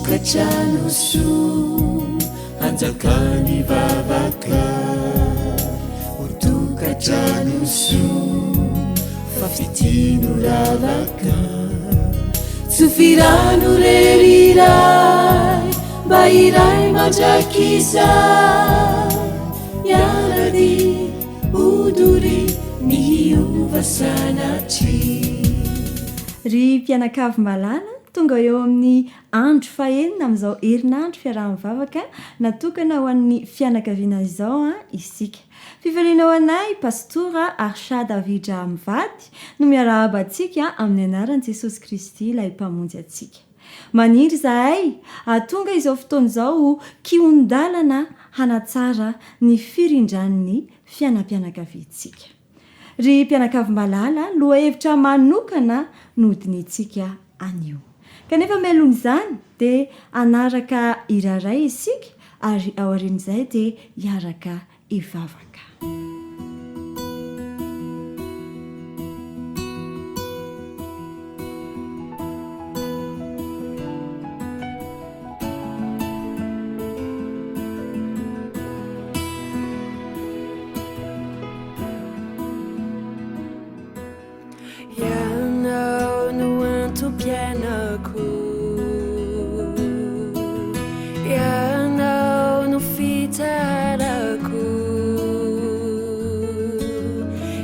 tokantrano soa hanjakan'ny vavaka Ho tokantrano soa fa fitia no ravaka Tsofy rano re ry Ray mba hiray mandrakizay Hiara-dia ho doria ny hiova sanatria. Ry mpianakavy malala, tonga eo amin'ny andro fahenina amin'izao herinandro fiaraha-mivavaka natokana ho an'ny fianakaviana izao isika. Fifaliana ho anay Pastora Arshad Avidra mivady no miarahaba antsika amin'ny anaran'i Jesosy Kristy ilay Mpamonjy antsika. Maniry izahay hahatonga izao fotoana izao ho kihon-dalana hanatsara ny firindran'ny fiainam-pianakaviantsika. Ry mpianakavy malala, lohahevitra manokana no hodinihintsika anio. Kanefa mialoha izany dia hanaraka hira iray isika ary aorian'izay dia hiaraka hivavaka. Ianao no antom-piainako Ianao no fitsarako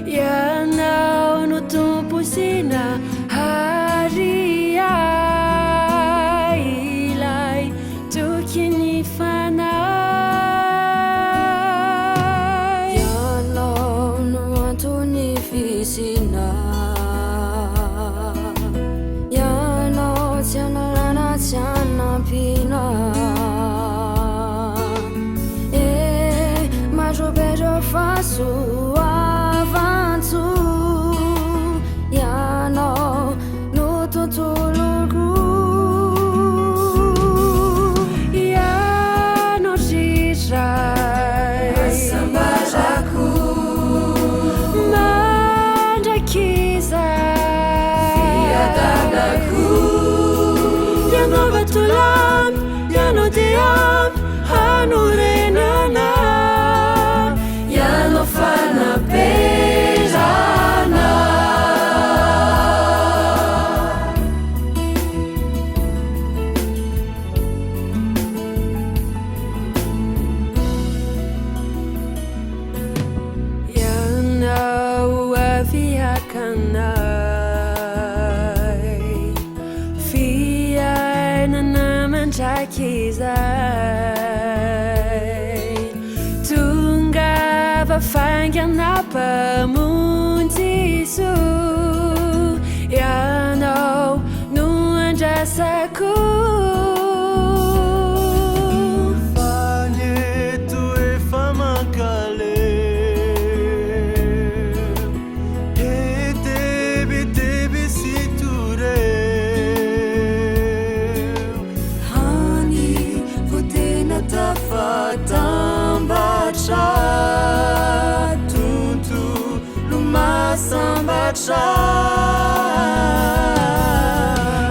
Ianao no Tompo sy Nahary ahy Ilay tokin'ny fanahy Ianao no anton'ny fisiana Ianao tsy analana tsy anampiana Eh, marobe ireo fahasoavan-tsoa Ianao no tontoloko Ianao ry Ray Hasambarako Mandrakizay Fiadanako Ianao vatolampy Ianao dia ampy hanorenana Ianao fanaperana. Ianao avy haka anay Fiainana mandrakizay Tongava faingana Mpamonjy soa Ianao no andrasako Fa ny eto efa mankaleo He tebiteby sy toreo Hany vao tena tafatambatra Tontolo mahasambatra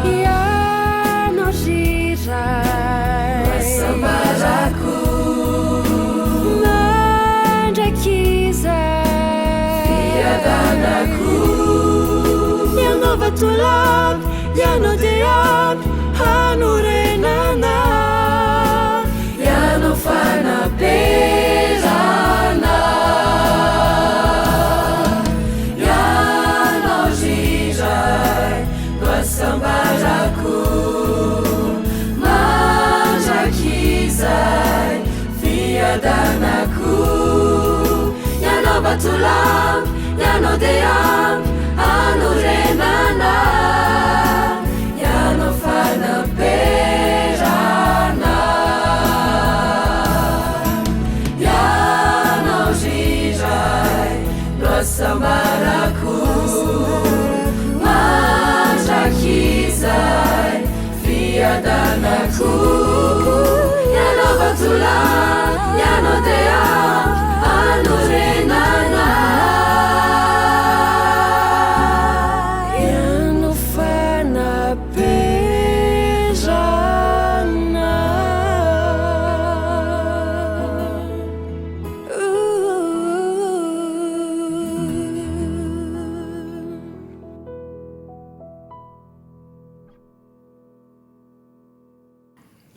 Ianao ry Ray Hasambarako Mandrakizay Fiadanako Ianao vatolampy Ianao dia ampy hanorenana Ianao fanaperana Ianao ry Ray no hasambarako Mandrakizay Fiadanako Ianao vatolampy Ianao dia ampy hanorenana Ianao fanaperana Ianao ry Ray no hasambarako Mandrakizay Fiadanako Ianao vatolampy Ianao dia hanorenana Ianao fanaperana.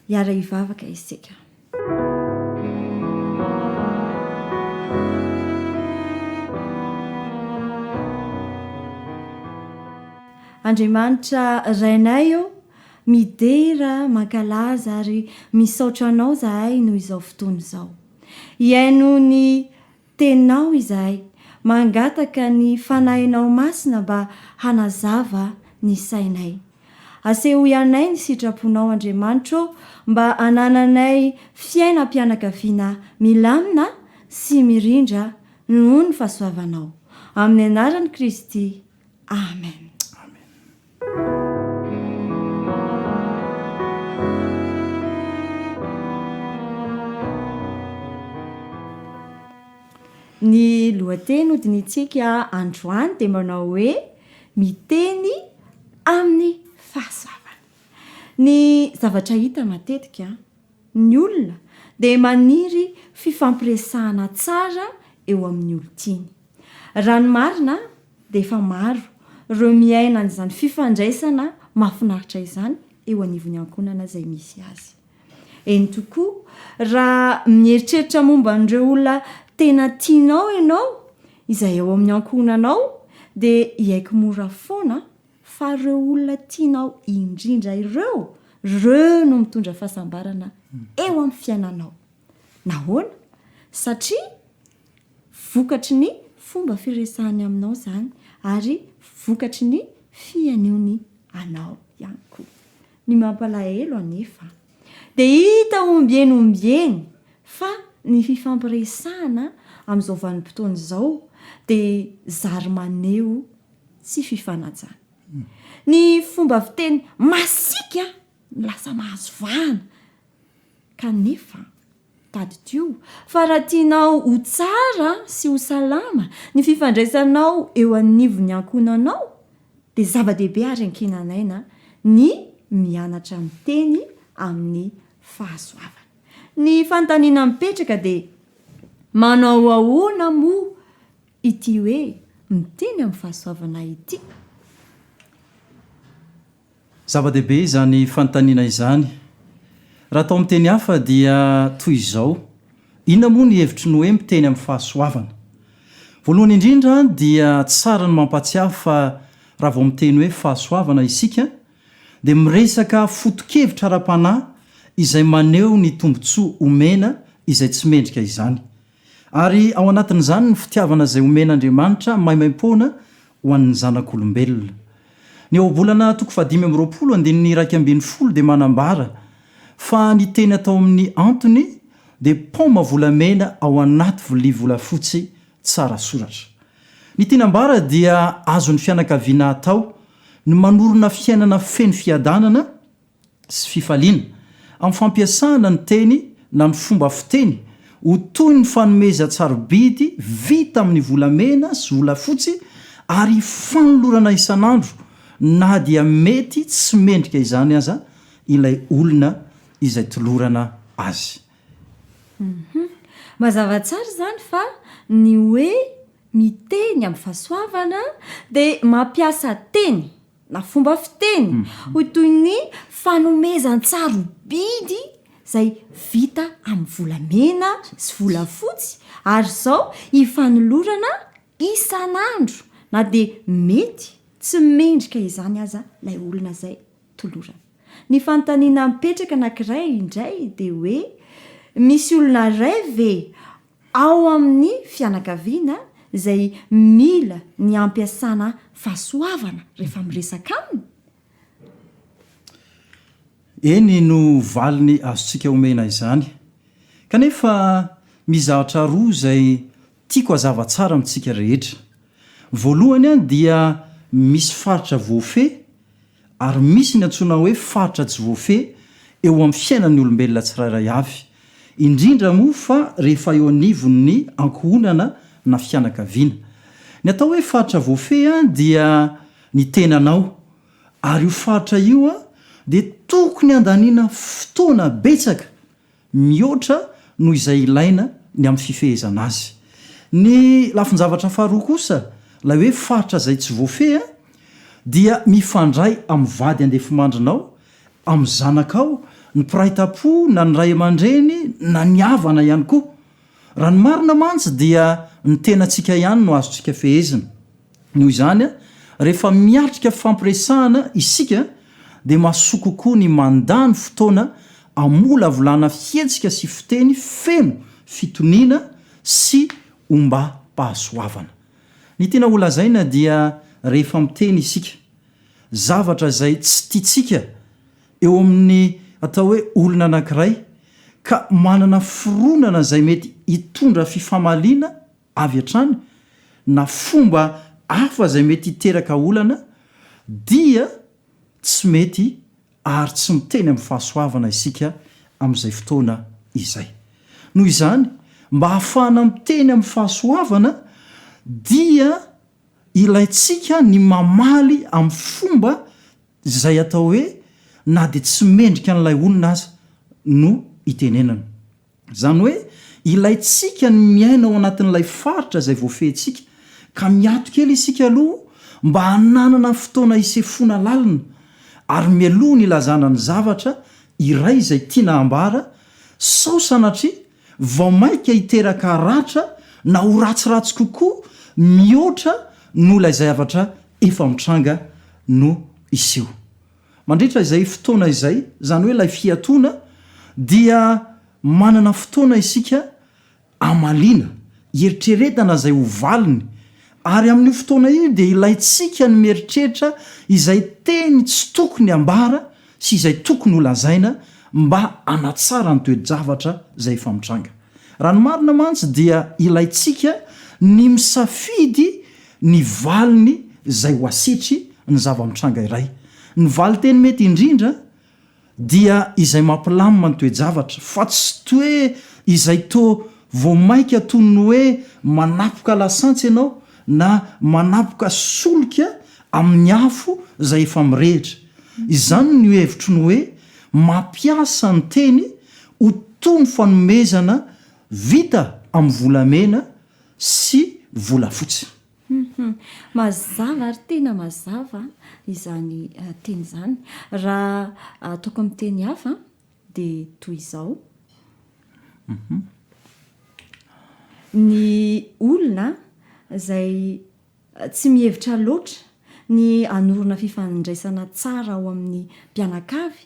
Hiara-hivavaka isika. Andriamanitra Rainay ô, midera, mankalaza ary misaotra Anao zahay noho izao fotoana izao. Hihaino ny Teninao izahay, mangataka ny Fanahinao Masina mba hanazava ny sainay. Asehoy anay ny sitraponao Andriamanitra ô mba hanananay fiainam-pianakaviana milamina sy mirindra noho ny fahasoavanao. Amin'ny anaran'i Kristy. Amen. Ny lohateny hodinihintsika androany dia manao hoe Miteny amin'ny fahasoavana. Ny zavatra hita matetika, ny olona dia maniry fifampiresahana tsara eo amin'ny olon-tiany. Raha ny marina dia efa maro ireo miaina an'izany fifandraisana mahafinaritra izany eo anivon'ny ankohonana izay misy azy. Eny tokoa, raha mieritreritra momba an'ireo olona tena tianao ianao, izay ao amin'ny ankohonanao, dia hiaiky mora foana fa ireo olona tianao indrindra ireo, ireo no mitondra fahasambarana eo amin'ny fiainanao. Nahoana? Satria vokatry ny fomba firesahany aminao izany ary vokatry ny fihainoany anao ihany koa. Ny mampalahelo anefa dia hita ombieny ombieny fa ny fifampiresahana amin'izao vanim-potoana izao dia zary maneho tsy fifanajana. Ny fomba fiteny masiaka no lasa mahazo vahana kanefa Tadidio fa raha tianao ho tsara sy ho salama ny fifandraisanao eo anivon'ny ankohonanao dia zava-dehibe ary ankinan'aina ny mianatra miteny amin'ny fahasoavana. Ny fanontaniana mipetraka dia manao ahoana moa ity hoe miteny amin'ny fahasoavana ity? Zava-dehibe izany fanontaniana izany. Raha atao amin'ny teny hafa dia toy izao, Inona moa ny hevitry ny hoe miteny amin'ny fahasoavana? Voalohany indrindra dia tsara ny mampahatsiahy fa raha vao miteny hoe fahasoavana isika dia miresaka foto-kevitra ara-panahy izay maneho ny tombontsoa omena izay tsy mendrika izany. Ary ao anatin'izany ny fitiavana izay omen'Andriamanitra maimaimpoana ho an'ny zanak'olombelona. Ny Ohabolana toko fahadimy amby 20 andininy 11 dia manambara fa ny teny atao amin'ny antony dia paoma volamena ao anaty vilia volafotsy tsara soratra. Ny tiana ambara dia azon'ny fianakaviana atao ny manorina fiainana feno fiadanana sy fifaliana, amin'ny fampiasana ny teny na ny fomba fiteny ho toy ny fanomezan-tsarobidy vita amin'ny volamena sy volafotsy ary fanolorana isan'andro na dia mety tsy mendrika izany aza ilay olona izay tolorana azy. Mazava tsara izany fa ny hoe miteny amin'ny fahasoavana dia mampiasa teny na fomba fiteny ho toy ny fanomezan-tsarobidy izay vita amin'ny volamena sy volafotsy ary izao ifanolorana isan'andro na dia mety tsy mendrika izany aza ilay olona izay tolorana. Ny fanontaniana mipetraka anankiray indray dia hoe misy olona iray ve Ao amin'ny fianakaviana izay mila ny hampiasana fahasoavana rehefa miresaka aminy? Eny no valiny azontsika omena izany. Kanefa misy zavatra roa izay tiako hazava tsara amintsika rehetra. Voalohany dia misy faritra voafehy Ary misy ny antsoina hoe faritra tsy voafehy eo amin'ny fiainan'ny olombelona tsirairay avy, indrindra moa fa rehefa eo anivon'ny ankohonana na fianakaviana. Ny atao hoe faritra voafehy dia ny tenanao, ary io faritra io dia tokony handaniana fotoana betsaka mihoatra noho izay ilaina ny amin'ny fifehezana azy. Ny lafin-javatra faharoa kosa, ilay hoe faritra izay tsy voafehy, dia mifandray amin'ny vady andefimandrinao, amin'ny zanakao, ny mpiray tampo na ny ray aman-dreny na ny havana ihany koa. Raha ny marina mantsy dia ny tenantsika ihany no azontsika fehezina. Noho izany, rehefa miatrika fifampiresahana isika dia mahasoa kokoa ny mandany fotoana hamolavolana fihetsika sy fiteny feno fitoniana sy ombam-pahasoavana. Ny tiana holazaina dia rehefa miteny isika zavatra izay tsy tiantsika eo amin'ny atao hoe olona anankiray ka manana fironana izay mety hitondra fifamaliana avy hatrany na fomba hafa izay mety hiteraka olana dia tsy mety ary tsy miteny amin'ny fahasoavana isika amin'izay fotoana izay. Noho izany, mba hahafahana miteny amin'ny fahasoavana dia ilaintsika ny mamaly amin'ny fomba izay atao hoe na dia tsy mendrika an'ilay olona aza no itenenana. Izany hoe ilaintsika ny miaina ao anatin'ilay faritra izay voafehintsika, ka miato kely isika aloha mba hananana fotoana hisefoana lalina, ary mialoha ny hilazana ny zavatra iray izay tiana hambara, sao sanatria vao mainka hiteraka ratra na ho ratsiratsy kokoa mihoatra noho ilay zavatra efa mitranga no hiseho. Mandritra izay fotoana izay, izany hoe ilay fiatoana, dia manana fotoana isika hamaliana, hieritreretana izay ho valiny, ary amin'io fotoana io dia ilaintsika ny mieritreritra izay teny tsy tokony hambara sy izay tokony holazaina mba hanatsara ny toe-javatra izay efa mitranga. Raha ny marina mantsy dia ilaintsika ny misafidy ny valiny izay ho asetry ny zava-mitranga iray. Ny valin-teny mety indrindra dia izay mampilamina ny toe-javatra, fa tsy toe izay toa vao mainka toy ny hoe manapoka lasantsy ianao na manapoka solika amin'ny afo izay efa mirehitra. Izany no hevitry ny hoe mampiasa ny teny ho toy ny fanomezana vita amin'ny volamena sy volafotsy. Hum mazava ary tena mazava izany teny izany. Raha ataoko amin'ny teny hafa dia toy izao, ny olona izay tsy mihevitra loatra ny hanorina fifandraisana tsara ao amin'ny mpianakavy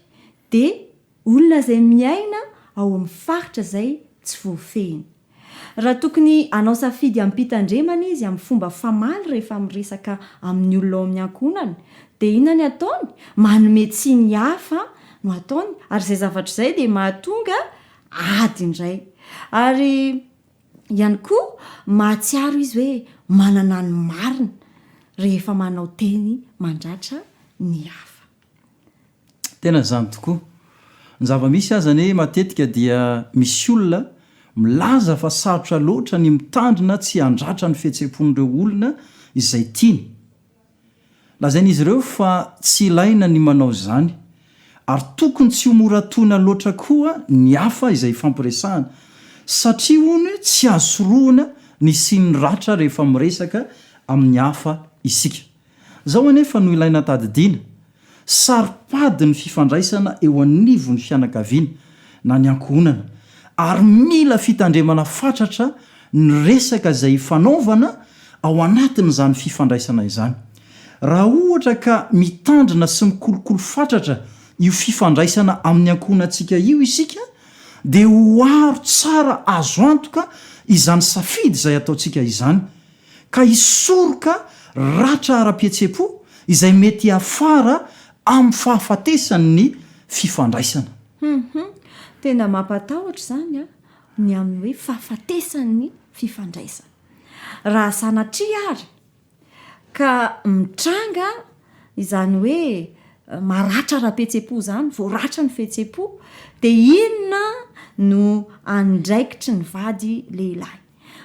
dia Olona izay miaina ao amin'ny faritra izay tsy voafehiny. Raha tokony hanao safidy amim-pitandremana izy amin'ny fomba famaly rehefa miresaka amin'ny olona ao amin'ny ankohonany, dia inona ny ataony? Manome tsiny hafa no ataony, ary izay zavatra izay dia mahatonga ady indray. Ary ihany koa, mahatsiaro izy hoe manana ny marina rehefa manao teny mandratra ny hafa. Tena izany tokoa. Ny zava-misy aza anie matetika dia misy olona milaza fa sarotra loatra ny mitandrina tsy handratra ny fihetseham-pon'ireo olona izay tiany. Lazain'izy ireo fa tsy ilaina ny manao izany ary tokony tsy ho mora tohina loatra koa ny hafa izay ifampiresahana satria hono tsy azo sorohina ny hisian'ny ratra rehefa miresaka amin'ny hafa isika. Izao anefa no ilaina tadidiana, saro-pady ny fifandraisana eo anivon'ny fianakaviana na ny ankohonana, ary mila fitandremana fatratra ny resaka izay ifanaovana ao anatin'izany fifandraisana izany. Raha ohatra ka mitandrina sy mikolokolo fatratra io fifandraisana amin'ny ankohonantsika io isika, dia ho aro tsara azo antoka izany safidy izay ataontsika izany, ka hisoroka ratra ara-pihetseham-po izay mety hiafara amin'ny fahafatesan'ny fifandraisana. Hum hum, tena mampatahotra izany an, ny amin'ny hoe fahafatesan'ny fifandraisana. Raha sanatria ary ka mitranga izany hoe maratra ara-pihetseham-po izany, voaratra ny fihetseham-po, dia inona no andraikitry ny vady lehilahy?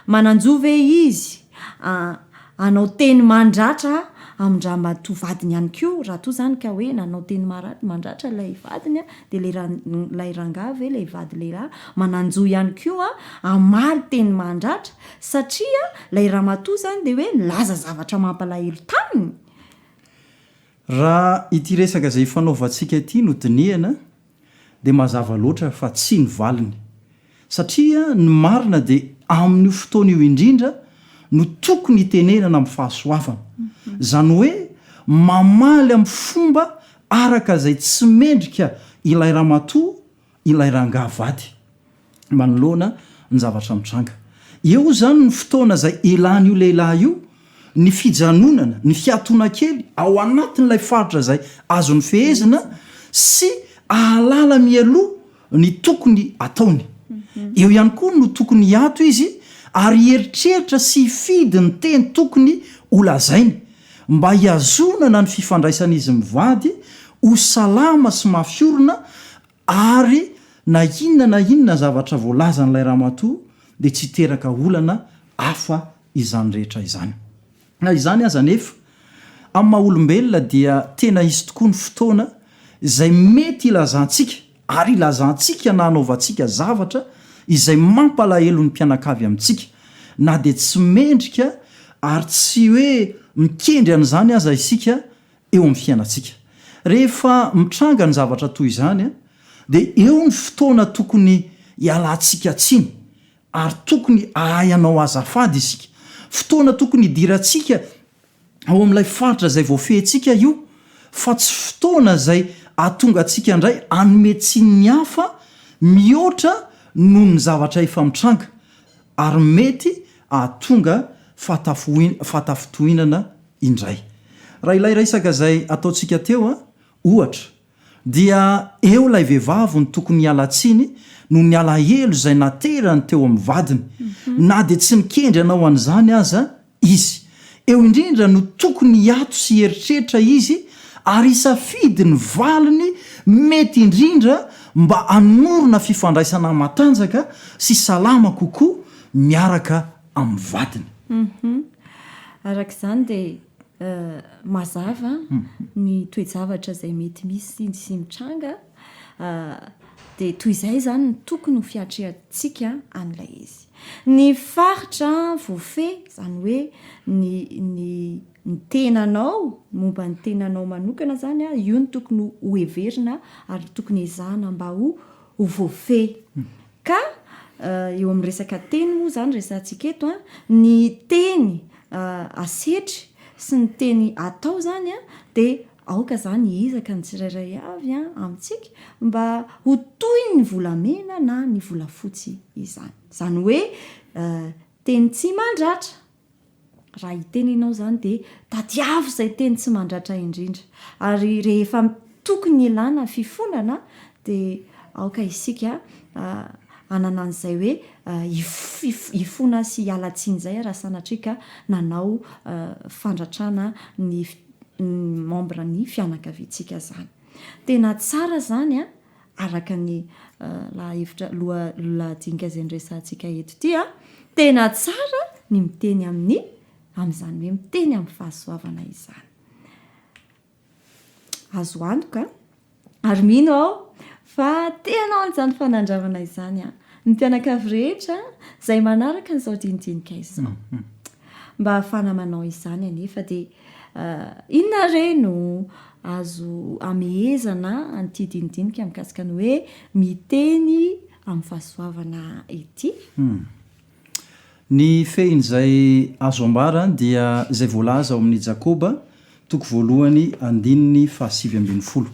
Manan-jo ve izy hanao teny mandratra amin-dramatoa vadiny ihany koa? Raha toa izany ka hoe nanao teny mandratra ilay vadiny dia ilay ilay rangahy ve, ilay vady lehilahy, manan-jo ihany koa hamaly teny mandratra satria ilay ramatoa izany dia hoe nilaza zavatra mampalahelo taminy? Raha ity resaka izay ifanaovantsika ity no dinihana. Dia mazava loatra fa tsia ny valiny. Satria ny marina dia amin'io fotoana io indrindra no tokony hitenenana amin'ny fahasoavana. Izany hoe mamaly amin'ny fomba araka izay tsy mendrika ilay ramatoa ilay rangahy vady manoloana ny zavatra mitranga. Eo izany ny fotoana izay elan'io lehilahy io ny fijanonana, ny fiatoana kely ao anatin'ilay faritra izay azony fehezina sy ahalala mialoha ny tokony ataony. Eo ihany koa no tokony hiato izy ary hieritreritra sy hifidy ny teny tokony holazainy mba hihazonana ny fifandraisan'izy mivady ho salama sy mafy orina ary na inona na inona zavatra voalazan'ilay ramatoa dia tsy hiteraka olana hafa izany rehetra izany. Na izany aza anefa, amin'ny maha olombelona dia tena hisy tokoa ny fotoana izay mety hilazantsika ary hilazantsika na hanaovantsika zavatra izay mampalahelo ny mpianakavy amintsika, na dia tsy mendrika ary tsy hoe mikendry an'izany aza isika eo amin'ny fiainantsika. Rehefa mitranga ny zavatra toy izany dia eo ny fotoana tokony hialantsika tsiny ary tokony hahay hanao azafady isika. Fotoana tokony hidirantsika ao amin'ilay faritra izay voafehintsika io, fa tsy fotoana izay hahatonga antsika indray hanome tsiny ny hafa mihoatra noho ny zavatra efa mitranga, ary mety hahatonga fahatafintohinana indray. Raha ilay resaka izay ataontsika teo, ohatra, Dia eo ilay vehivavy no tokony hiala tsiny noho ny alahelo izay naterany teo amin'ny vadiny, na dia tsy nikendry hanao an'izany aza izy. Eo indrindra no tokony hiato sy hieritreritra izy ary hisafidy ny valiny mety indrindra mba hanorina fifandraisana matanjaka sy salama kokoa miaraka amin'ny vadiny. Araka izany dia mazava ny toe-javatra izay mety misy sy mitranga dia toy izay izany no tokony ho fiatrehantsika an'ilay izy. Ny faritra voafehy, izany hoe ny ny ny tenanao, momba ny tenanao manokana izany, io no tokony ho heverina ary tokony ezahana mba ho ho voafehy. Ka eo amin'ny resaka teny moa izany resahantsika eto an, ny teny asetry sy ny teny atao izany an, dia aoka izany hiezaka ny tsirairay avy amintsika mba ho toy ny volamena na ny volafotsy izany. Izany hoe teny tsy mandratra. Raha hiteny ianao izany dia tadiavo izay teny tsy mandratra indrindra. Ary rehefa tokony hilana fifonana dia aoka isika hanana an'izay hoe hifona sy hiala tsiny izay raha sanatria ka nanao fandratrana ny membre ny fianakaviantsika izany. Tena tsara izany an! araka ny lahahevitra loha lahadinika izay noresahantsika eto ity an, tena tsara ny miteny amin'ny amin'izany hoe miteny amin'ny fahasoavana izany. Azo antoka ary mino aho fa te hanao an'izany fanandramana izany an, ny mpianakavy rehetra izay manaraka an'izao dinidinika izao. Mba hahafahana manao izany anefa dia inona re no azo amehezana an'ity dinidinika mikasika ny hoe miteny amin'ny fahasoavana ity? Ny fehin'izay azo ambara dia izay voalaza ao amin'ny Jakoba toko voalohany andininy fahasivy ambin'ny folo.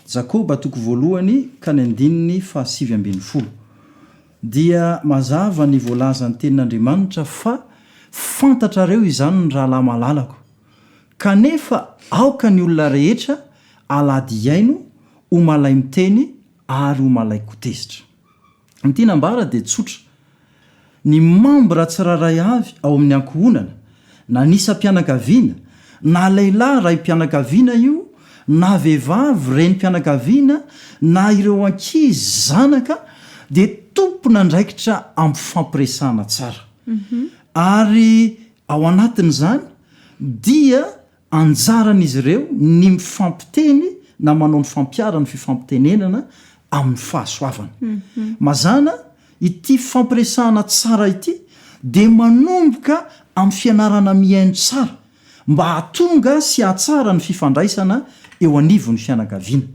Jakoba toko voalohany ka ny andininy fahasivy ambin'ny folo. Dia mazava ny voalazan'ny Tenin'Andriamanitra fa fantatrareo izany ny rahalahy malalako. Kanefa aoka ny olona rehetra alady hihaino, ho malai-miteny ary ho malai-kotezitra. Ny tiana ambara dia tsotra, ny mambra tsirairay avy ao amin'ny ankohonana, na ny isam-pianakaviana, na lehilahy raim-pianakaviana io, na vehivavy renim-pianakaviana, na ireo ankizy zanaka, dia tompon'andraikitra amin'ny fampiresahana tsara. Ary ao anatin'izany dia Anjaran'izy ireo ny mifampiteny na manao ny fampiharana ny fifampitenenana amin'ny fahasoavana. Mazàna, ity fampiresahana tsara ity dia manomboka amin'ny fianarana mihaino tsara mba hahatonga sy hahatsara ny fifandraisana eo anivon'ny fianakaviana.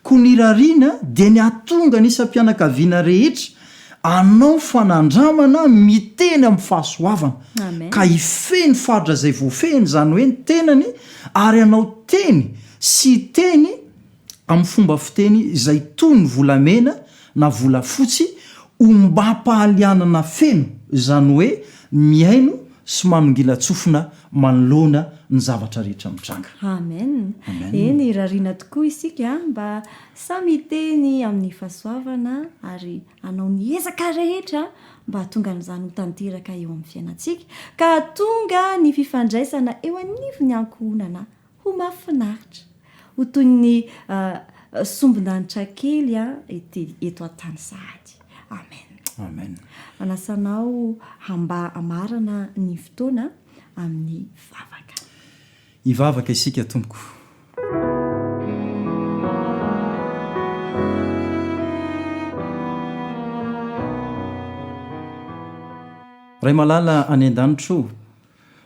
Koa ny irariana dia ny hahatonga ny isam-pianakaviana rehetra hanao fanandramana miteny amin'ny fahasoavana, ka hifehy ny faritra izay voafehiny, izany hoe ny tenany, ary hanao teny sy hiteny amin'ny fomba fiteny izay toy ny volamena na volafotsy ombam-pahalianana feno, izany hoe mihaino sy manongilan-tsofina manoloana ny zavatra rehetra mitranga. Amen. Amen. Eny, rariana tokoa isika mba samy hiteny amin'ny fahasoavana ary hanao ny ezaka rehetra mba hahatonga an'izany ho tanteraka eo amin'ny fiainantsika, ka hahatonga ny fifandraisana eo anivon'ny ankohonana ho mahafinaritra, ho toy ny sombin-danitra kely ety eto an-tany sahady. Amen. Amen. Manasa anao hamba hamarana ny fotoana amin'ny vavaka. Hivavaka isika tompoko. Ray malala any an-danitra o,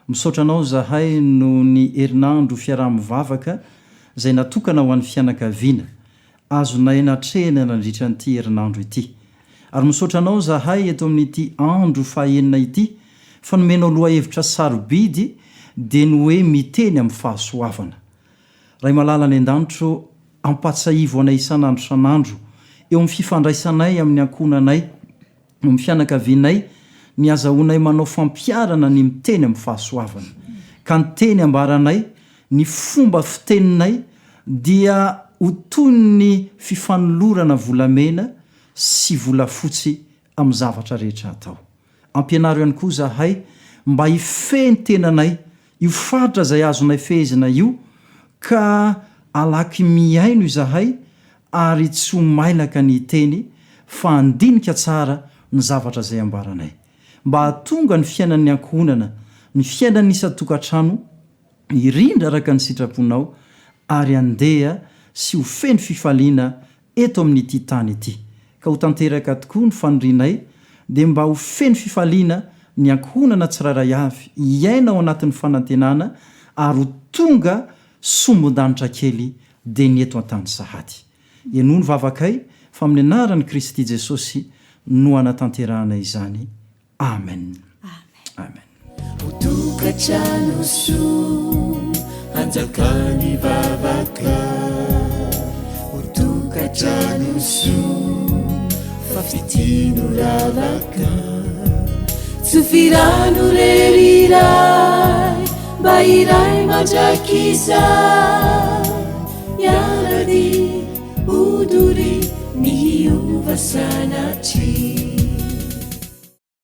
Misaotra anao zahay noho ny herinandro fiaraha-mivavaka izay natokana ho an'ny fianakaviana, azonay natrehina nandritra an'ity herinandro ity. Ary misaotra anao zahay eto amin'ity andro fahaenina ity fa nomenao lohahevitra sarobidy dia ny hoe miteny amin'ny fahasoavana. Ray malala any an-danitra ô, ampatsahivo anay isan'andro isan'andro eo amin'ny fifandraisanay amin'ny ankohonanay, amin'ny fianakavianay ny azahoanay manao fampiharana ny miteny amin'ny fahasoavana. Ka ny teny ambaranay, ny fomba fiteninay dia ho toy ny fifanolorana volamena sy volafotsy amin'ny zavatra rehetra atao. Ampianaro ihany koa izahay mba hifehy ny tenanay, io faritra izay azonay fehezina io, ka alaky mihaino izahay ary tsy ho mailaka ny hiteny fa handinika tsara ny zavatra izay ambaranay. Mba hahatonga ny fiainan'ny ankohonana, ny fiainan'ny isan-tokantrano hirindra araka ny sitraponao ary handeha sy ho feno fifaliana eto amin'ity tany ity. Ka ho tanteraka tokoa ny fanirianay dia mba ho feno fifaliana ny ankohonana tsirairay avy hiaina ao anatin'ny fanantenana ary ho tonga sombin-danitra kely dia ny eto an-tany sahady. Henoy ny vavakay fa amin'ny anaran'i Kristy Jesosy no anatanterahana izany. Amen. Amen. Ho tokantrano soa hanjakan'ny vavaka Ho tokantrano soa fa fitia no ravaka Tsofy rano re ry Ray mba hiray mandrakizay Hiara-dia ho doria ny hiova sanatria.